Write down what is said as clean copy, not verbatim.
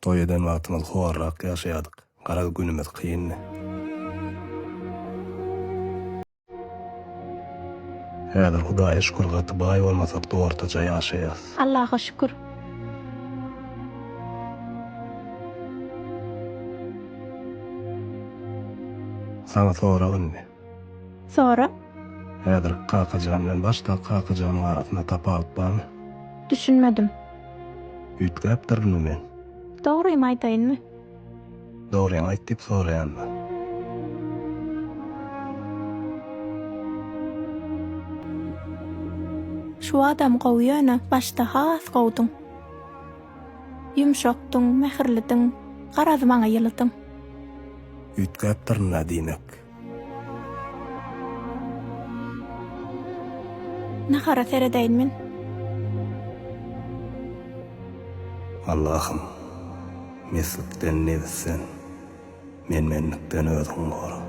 Toý eden wagtymyz horrak ýaşaýardyk. Garaz günümiz kyndy. Häzir Hudaýa şükür gaty baý bolmasakda ortaça ýaşaýas. Allaha şükür. Saňa sorag indi. Sora. Häzirki Kakajan bilen başdaky Kakajanyň arasynda tapawut barmy? Düşünmedim. Üýtgäpdirinmi men? Dogrymy aýdaýynmy? Dogryňy aýt diýip soraýan-da. Şu adam gowy ýöne başda has gowudyň. Ýumşakdyň, mähirlidiň, garaz maňa ýylydyň. Üýtgäpdirin-dä diýmek. Nahara seredeýin men. Allahym, meslikden, nebisden, men-menlikden özüň gora.